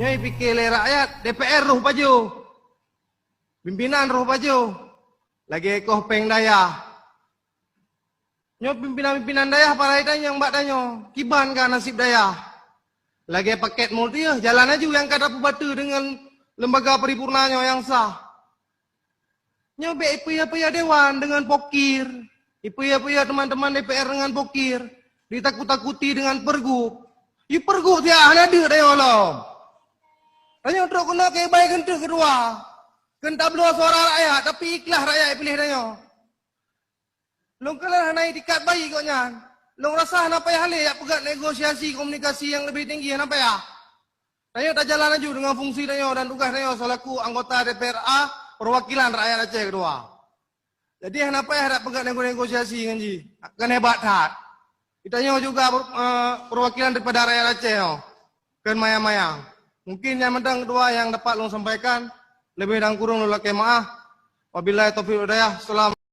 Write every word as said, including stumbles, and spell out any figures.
Nyoe pike lé rakyat, D P R roh pajoh. Pimpinan roh pajoh. Lagée koh péng dayah. Nyoe pimpinan-pimpinan dayah parai tanyong bak tanyoe, kiban ka nasib dayah. Lagée paket multieh jalan laju nyang ka tapeubateue deungon lembaga paripurna nyoe nyang sah. Nyoe bék ipeuyah-peuyah dewan deungon pokir, ipeuyah-peuyah teman-teman D P R deungon pokir, ditakut-takuti deungon pergub. Yue pergub siat hana deuk tanyoe lom. Tanyoe trok keunoe keu bai keunteuk keudua. Keu tabloe suara rakyat, tapi ikhlas rakyat piléh tanyoe. Lôn kalon hana itikad baik gobnyan. Lôn rasa hana payah lé jak peugét negosiasi komunikasi nyang leubeh tinggi, hana payah. Tanyoe tajalan laju deungon fungsi tanyoe dan tugaih tanyoe seulaku anggota D P R A perwakilan rakyat Aceh keudua. Jadi hana payah jak peugét nego-, negosiasi ngon jih. Kan hebat that. Tanyoe juga, eh, perwakilan daripada rakyat Aceh nyoe. Kan mayang-mayang. Mungkin nyan mantong keudua nyang dapat lôn sampaikan. Leubeh dan kureueng lôn lakée meu'ah. Wabillahi taufiq wal hidayah. Salam.